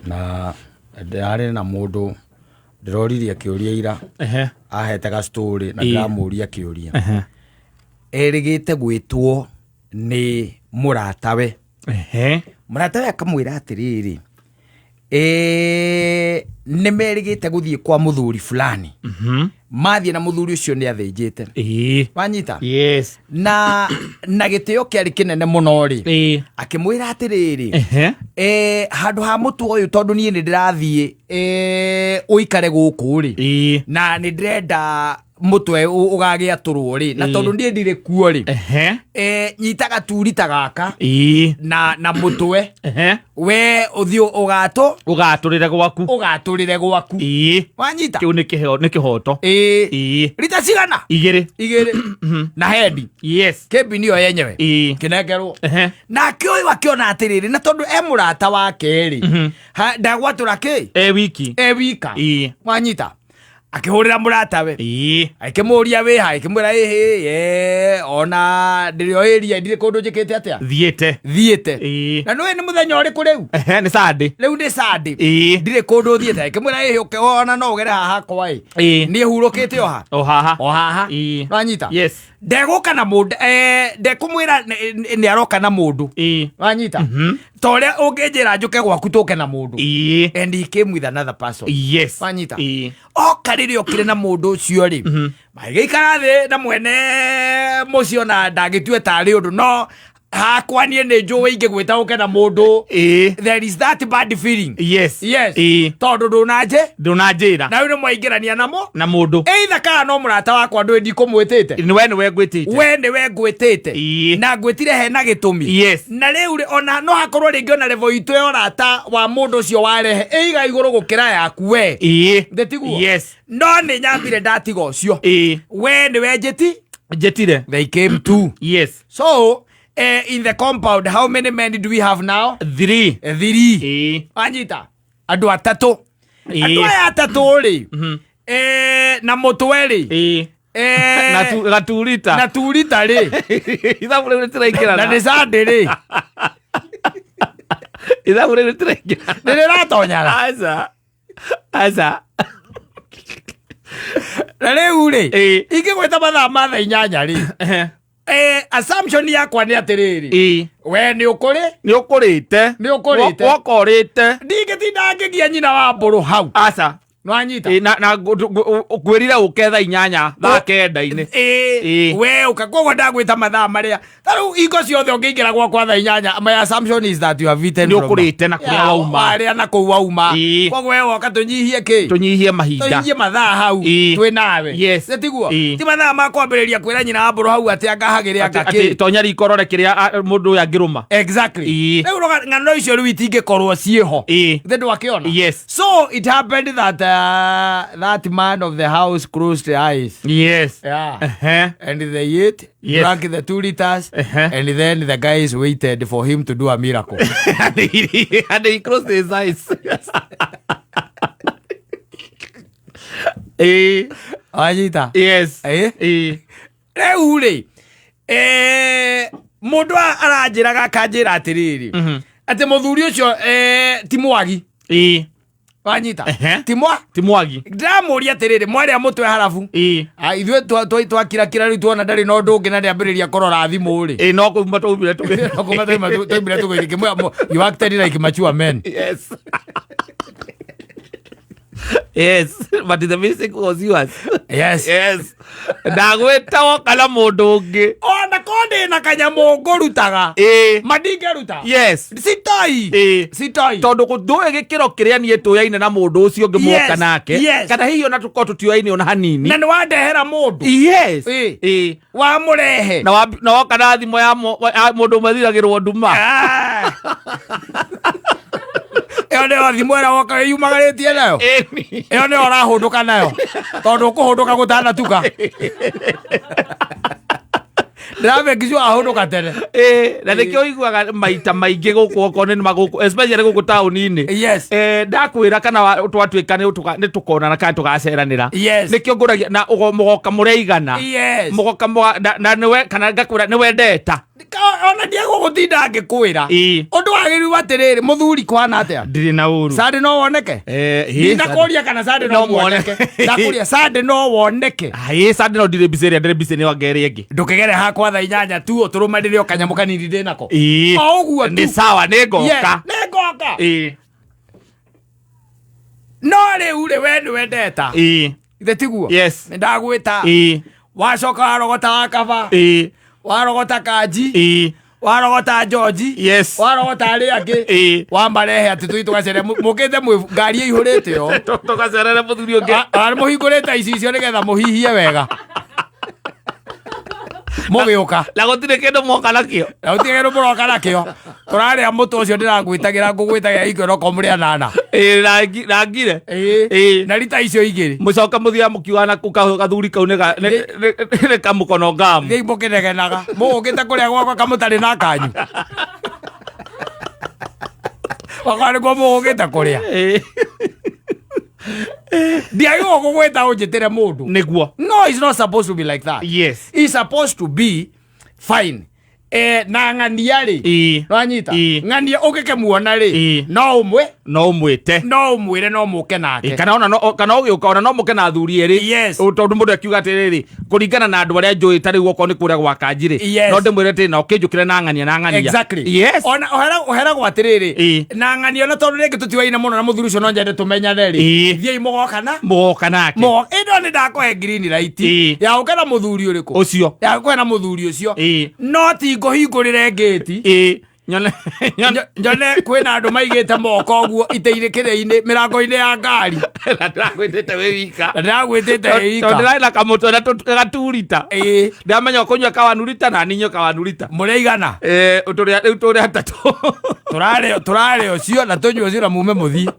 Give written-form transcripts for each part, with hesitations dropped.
Na ndĩrarĩ na mũndũ ndĩroririe kĩũria ira, ahete ga story na ndĩramũria kĩũria. Erĩgĩte gwĩtwo nĩ mũratawe. Mũratawe akamwĩra atĩrĩrĩ, nĩ merĩgĩte gũthiĩ kwa mũthuri fulani. Mathiĩ na mũthuri ũcio nĩ athĩnjĩte. Wanyita? Yes. Na gĩtĩo kĩarĩ kĩnene mũno rĩ, akĩmwĩra atĩrĩrĩ, handũ ha mũtwe ũyũ, tondũ niĩ nĩ ndĩrathiĩ ũikare gũkũ rĩ, na nĩ ndĩrenda mũtwe ũgagĩatũrwo rĩ, na tondũ niĩ ndirĩ kuo rĩ, nyita gaturita gaka na mũtwe, we ũthiĩ ũgatũ Ũgatũrĩre gwaku. Ũgatũrĩre gwaku. Wanyita? Kĩu nĩ kĩheo, nĩ kĩhoto. Ĩĩ. Rita cigana? 2. 2 na hendi. Kĩmbi nĩyo yenyewe. Kĩnengerwo. Nake ũyũ akĩona atĩrĩrĩ, na tondũ e mũrata wake rĩ, ndagwatũra kĩ E wiki. E wika. Wanyita? Akĩhũrĩra mũratawe, akĩmũria wĩha, akĩmwĩra ĩhĩ ona ndĩrĩ o ĩria, ndirĩ kũndũ njĩkĩte atĩa. Thiĩte. Thiĩte. Na nĩũĩ nĩ mũthenya ũrĩkũ rĩu? Nĩ Sunday. Rĩu nĩ Sunday. Ndirĩ kũndũ thiĩte. Akĩmwĩra ĩhĩ, ũke ona no ũgere haha hakwa ĩ, niĩ hurũkĩte o ha O haha. O haha. Wanyita? Yes. Ndegũka na mũndũ, ndekũmwĩra nĩ aroka na mũndũ. Wanyita? Ta ũrĩa ũngĩnjĩra njũke gwaku tũke na mũndũ. And he came with another person. Wanyita? Oka rĩrĩa okire na mũndũ ũcio rĩ, magĩikara thĩ na mwene mũciĩ, ona ndangĩtue tarĩ ũndũ, no hakwa niĩ nĩ njũĩ ingĩgwĩta ũke na mũndũ, there is that bad feeling. Yes. Tondũ ndũnanje Ndũnanjĩra. Na rĩu nĩ mwaingĩrania namo Na mũndũ. Either kana no mũrata wakwa ndũĩ ndikũmwĩtĩte. Nĩ we, nĩwe ngwĩtĩte. We nĩwe ngwĩtĩte. Na ngwĩtire hena gĩtũmi. Na rĩu rĩ, ona no hakorwo rĩngĩ ona level itũ ya ũrata wa mũndũ ũcio warehe ĩiga igũrũ gũkĩra yaku we. Ndĩtiguo? Yes. No nĩ nyambire ndatiga ũcio. We nĩwe njĩti. Njĩtire. They came too. So in the compound, how many men do we have now? 3. Three. Wanyita? Andũ atatũ. Andũ aya atatũ rĩ, na mũtwe rĩ, Na gaturita. Na turita rĩ, Ithabu rĩu rĩtiraingĩrana. Na nĩ Sunday rĩ, Ithabu rĩu rĩtiraingĩrana. Nĩ rĩratonyaga. Aca. Aca. Na rĩu rĩ, ingĩgwĩta mathaa ma thaa 8 rĩ, assumption yakwa nĩ atĩrĩrĩ, we nĩ ũkũrĩ Nĩ ũkũrĩte. Nĩ ũkũrĩte. Woka ũrĩte. Ndingĩtinda ngĩgia nyina wa mbũrũ hau. Aca. Nĩwanyita? Na ngwĩrire ũke thaa 8, thaa 9-inĩ. We ũka, koguo ndagwĩta mathaa marĩa ta rĩu hingo ciothe ũngĩingĩra gwakwa thaa 8, my assumption is that you have eaten Nĩ ũkũrĩte na kũrĩa wauma. Warĩa na kũu wauma. Koguo we woka tũnyihie kĩ Tũnyihie mahinda. Tũnyihie mathaa hau. Twĩ nawe. Nĩ tiguo? Ti mathaa ma kwambĩrĩria kwĩra nyina wa mbũrũ hau atĩ anga hagĩrĩ anga Atĩ kĩ. Tonya riko rore kĩrĩa mũndũ ũyũ angĩrũma. Exactly. Rĩu ng'ano icio rĩu itingĩkorwo ciĩho. Thĩ ndwakĩona? Yes. So it happened that that man of the house closed the eyes. Yeah. And they ate, drank the 2 liters, and then the guys waited for him to do a miracle. And he closed his eyes. Wanyita? Yes. Rĩu rĩ, mũndũ aranjĩraga akanjĩra atĩrĩrĩ, atĩ mũthuri ũcio ti mwagi. Wanyita? Ti mwa Ti mwagi. Ndĩramũria atĩrĩrĩ, mwarĩa mũtwe harabu? Ah, ithuĩ twakirakira rĩu tuona ndarĩ na ũndũ ũngĩ na ndĩambĩrĩria kũrora thimũ rĩ. Ĩĩ, no kuma twaumire tũgĩ No kuma twaumire tũgĩthiĩ you acted like mature men. Yes, but the mistake was yours. Yes. Yes, ndagwĩta woka na mũndũ ũngĩ. Ona ko ndĩ na kanyamũ ngũrutaga, ma ndingĩruta. Sitoi. Sitoi. Tondũ ndũĩ gĩkĩro kĩrĩa niĩ tũyaine na mũndũ ũcio ũngĩ mwoka nake, kana hihi ona tũkorwo tũtioyaine ona hanini. Na nĩ wandehera mũndũ. Wamũrehe. Na woka na thimũ ya mũndũ ũmwe thiragĩrwo nduma. Ah. Ĩyo nĩyo thimũ ĩrĩa woka wĩyumagarĩtie nayo. Ĩyo nĩyo ũrahũndũka nayo, tondũ ũkũhũndũka gũtanatuka. Ndĩramekicua ahũndũka tene. Ĩĩ, na nĩkĩo ũiguaga maita maingĩ gũkũ okorwo nĩ magũkũ, especially gũkũ taũni-inĩ. Ndakwĩra kana twatuĩka nĩ tũkonana kana tũgaceranĩra, nĩkĩo ngũragia na mũgoka mũreigana. Mũgoka na nĩwe kana ngakwĩra nĩwe ndeta. Ona ndiegũgũtinda ngĩkwĩra. Ĩĩ. Ũndũ wagĩrĩirwo atĩrĩrĩ, mũthuri kwana atĩa? Ndirĩ na ũru. Sande no woneke? Eh, ĩĩ, Ndinakũria kana Sande no No muoneke. muoneke. Ndakũria Sande no woneke. Ĩĩ, Sande no ndirĩ busy ĩrĩa ndĩrĩ busy nĩ wanga ĩrĩa ĩngĩ. Ndũkĩgere hakwa thaa 8 tu ũtũrũmanĩre o kanyamũ kanini ndĩ nako. Ĩĩ. O ũguo tu. Nĩ sawa, nĩ ngoka. Yes, nĩ ngoka. Ĩĩ. No rĩu rĩ we nĩwe ndeta. Ĩĩ. Ithe tiguo? Yes. Nĩ ndagwĩta. Ĩĩ. Wacoka warogota wakaba. Ĩĩ. Warogota kanji. Ĩĩ. Warogota George. Yes. Warogota arĩa angĩ. Ĩĩ. Wamarehe atĩ tũthiĩ tũgacere mũkĩte mwĩ ngari ĩihũrĩte o. Tũgacerere mũthuri ũngĩ. Mũhingũrĩte icicio nĩgetha mũhihie wega. Mũgĩũka. Na gũtirĩ kĩndũ moka nakĩo. Na gũtirĩ kĩndũ mũroka nakĩo. Tũrarĩa mũtũ ũcio ndĩragwĩtagĩra ngũgwĩtagĩra ikĩro okorwo mũrĩ anana. Ĩĩ, na ngire. Ĩĩ. Ĩĩ. Na rita icio igĩrĩ. Mũcoka mũthiaga mũkiugaga na kũu gathuri kau nĩ kamũkono ngamu. Thiĩi mũkĩnegenaga. Mũgũkĩte kũrĩa gwakwa kamũtarĩ na kanyu. Wakwa nĩkuo mũgũkĩte kũrĩa. Ĩĩ. Ndiagĩrĩirwo gũgwĩta ũnjĩtĩre mũndũ. Nĩguo. No, it's not supposed to be like that. Yes. It's supposed to be fine. Na ng'ania rĩ. Ĩĩ. Nwanyita. Ĩĩ. Ng'ania ũngĩkĩmuona rĩ. Ĩĩ. No ũmwe. No ũmwĩte. No ũmwĩre no mũke nake. Kana ona no kana ũgĩũka ona no mũke na athuri erĩ. Yes. Tondũ mũndũ akiuga atĩrĩrĩ, kũringana na andũ arĩa njũĩ ta rĩu okorwo nĩ kũrĩa gwa kanji rĩ. Yes. No ndĩmwĩre atĩrĩ na ũkĩnjũkĩre na ng'ania na ng'ania. Exactly. Yes. Ona ũheragwo atĩrĩrĩ. Ĩĩ. Na ng'ania ona tondũ rĩngĩ tũtiwaine mũno na mũthuri ũcio no nyende tũmenyane rĩ. Ĩĩ. Thiĩi mũgoka na. Mũgoka nake. Mũgoka. Ĩno nĩ ndakũhe green light. Ĩĩ. Ya ũke na mũthuri ũrĩkũ? Ũcio. Ya ũke na mũthuri ũcio. Ĩĩ. No ti ngũhingũrĩre ngĩti. Ĩĩ. Nyone nyone Nyone kwĩna andũ maigĩte moko ũguo itĩ-inĩ kĩrĩa-inĩ mĩrango-inĩ ya ngari. Na ndĩragwĩtĩte wĩ wika. Na ndĩragwĩtĩte wĩ wika. Tondũ ndĩrarĩ na kamũtwe na gaturita. Ĩĩ. Ndĩramenya ũkũnyua kawanurita na niĩ nyue kawanurita. Mũrĩ aigana? Ĩĩ, rĩu tũrĩ atatũ. Tũrarĩa ũcio na tũnyue ũcio na mume mũthiĩ.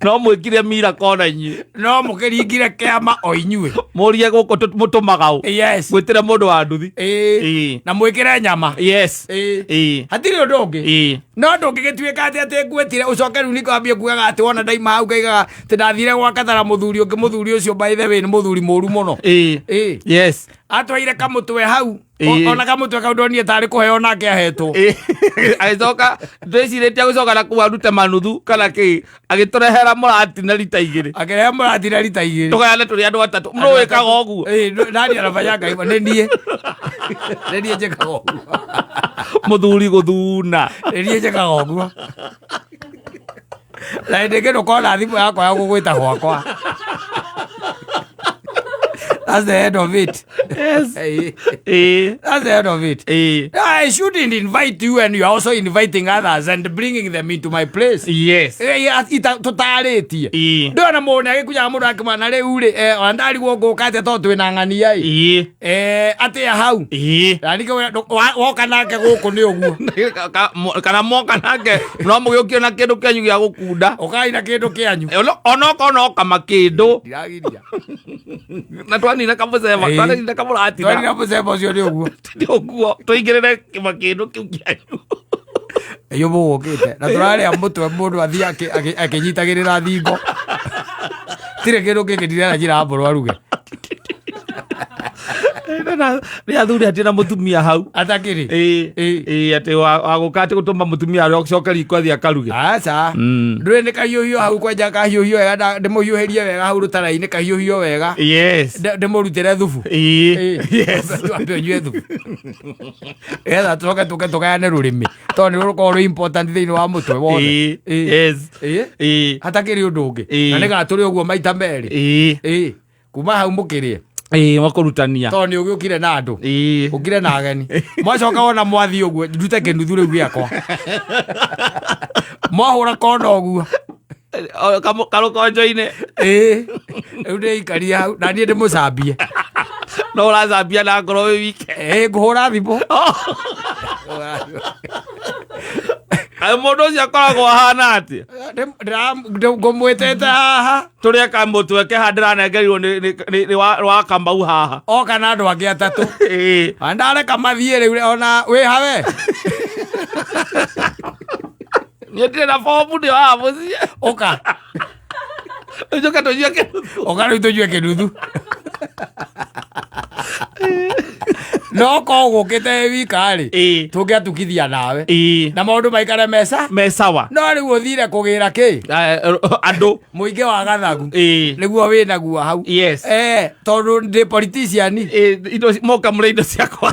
No mwĩkire mira kona inyuĩ. No mũkĩringire kĩama o inyuĩ. Mũrie gũkũ mũtũmaga ũ. Yes. Mwĩtĩre mũndũ wa nduthi. Ĩĩ. Ĩĩ. Na mwĩkĩre nyama. Yes. Ĩĩ. Ĩĩ. Hatirĩ ũndũ ũngĩ. Ĩĩ. No ndũngĩgĩtuĩka atĩ atĩ ngwĩtire ũcoke rĩu nĩkwambie kugaga atĩ wona ndaima hau ngaigaga atĩ ndathire gwa Katara mũthuri ũngĩ mũthuri ũcio by the way nĩ mũthuri mũru mũno. Ĩĩ. Ĩĩ. Yes. Atwaire kamũtwe hau. Ĩĩ. Ona kamũtwe kau ndonire tarĩ kũheo nake ahetwo. Ĩĩ. Agĩcoka ndwĩcirĩtie gũcoka na kũu arute manuthu kana kĩ agĩtũrehera mũrati na rita igĩrĩ. Akĩrehe mũrati na rita igĩrĩ. Tũgayane tũrĩ andũ atatũ. Nũ wĩkaga ũguo? Ĩĩ, nani anafanyanga hivyo? Nĩ niĩ. Nĩ niĩ njĩkaga ũguo. Mũthuri gũthuna. Nĩ niĩ njĩkaga ũguo. Na hĩndĩ ĩngĩ ndũkona thimũ yakwa ya gũgwĩta gwakwa. That's the end of it. Yes. Ĩĩ. Ĩĩ. That's the end of it. Ĩĩ. I shouldn't invite you and you are also inviting others and bringing them into my place. Yes. Tũtarĩtie. Ĩĩ. Ndona mũndũ nĩ agĩkunyaga mũndũ akĩmwana na rĩu rĩ, ona ndarigwo ngũka atĩa tondũ twĩna ng'ania ĩ. Ĩĩ. Atĩa hau. Ĩĩ. Na ningĩ woka nake gũkũ nĩ ũguo. Kana moka nake no mũgĩũkire na kĩndũ kĩanyu gĩa gũkunda. Ũkai na kĩndũ kĩanyu. Onokorwo no kama kĩndũ. Ndiragiria. Na twanina kamũceba, Ĩĩ. twanina kamũratina. Twanina mũceba ũcio nĩ ũguo. Nĩ ũguo tũingĩrĩre kĩma kĩndũ kĩu kĩanyu. Iyo mũgũkĩte. Na tũrarĩa mũtwe mũndũ athiĩ akĩnyitagĩrĩra thingo. Tirĩ kĩndũ kĩngĩ ndirera njĩra mbũrũ aruge. Nĩ athuri atĩ na mũtumia hau. Atakĩrĩ. Ĩĩ. Ĩĩ. Ĩĩ, atĩ wa gũka atĩ gũtũma mũtumia acoke riko athiĩ akaruge. Aca. Ndũrĩ nĩ kahiũhio hau kwanja kahiũhio wega ndĩmũhiũhĩrie wega hau rũtara-inĩ kahiũhio wega. Yes. Ndĩmũrutĩre thubu. Ĩĩ. Yes. Twambe ũnyue thubu. Nĩgetha tũcoke tũke tũgayane rũrĩmĩ. Tondũ nĩ rũkoragwo rwĩ important thĩinĩ wa mũtwe wothe. Ĩĩ. Ĩĩ. Yes. Ĩĩ. Ĩĩ. Hatakĩrĩ ũndũ ũngĩ. Ĩĩ. Na nĩgatũrĩ ũguo maita merĩ. Ĩĩ. Ĩĩ. Kuma hau mũkĩrĩe. Ĩĩ, makũrutania. Tondũ nĩ ũgĩũkire na andũ. Ĩĩ. Ũkire na ageni. Mwacoka wona mwathiĩ ũguo ndute kĩnuthu rĩu gĩakwa. Mwahũra kona ũguo. Karũkonjo-inĩ. Ĩĩ. Rĩu ndĩikaria hau na niĩ ndĩmũcambie. No ũracambia na ngoro wĩ wike. Ĩĩ ngũhũra thimũ. Kaĩ mũndũ ũcio akoragwo ahana atĩa? Ngũmwĩtĩte haha. Tũrĩe kamũtwe keha ndĩranengerirwo nĩ wa Kamau haha. Oka na andũ angĩ atatũ. Ĩĩ. Na ndareka mathiĩ rĩu ona wĩ hawe. Niĩ ndirĩ na bomu ndĩ haha mũciĩ. Ũka. Ũcoke tũnyue kĩnuthu. Ũka rĩu tũnyue kĩnuthu. No korwo gũkĩte wĩ wika rĩ, tũngĩatukithia nawe na maũndũ maikare mesa Me sawa. No rĩu ũthire kũgĩra kĩ? Andũ. Mũingĩ wa gathagu. Nĩguo wĩnaguo hau. Yes. Tondũ ndĩ politician. Indo moka mũrĩ indo ciakwa.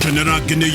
Kenera ngenyo.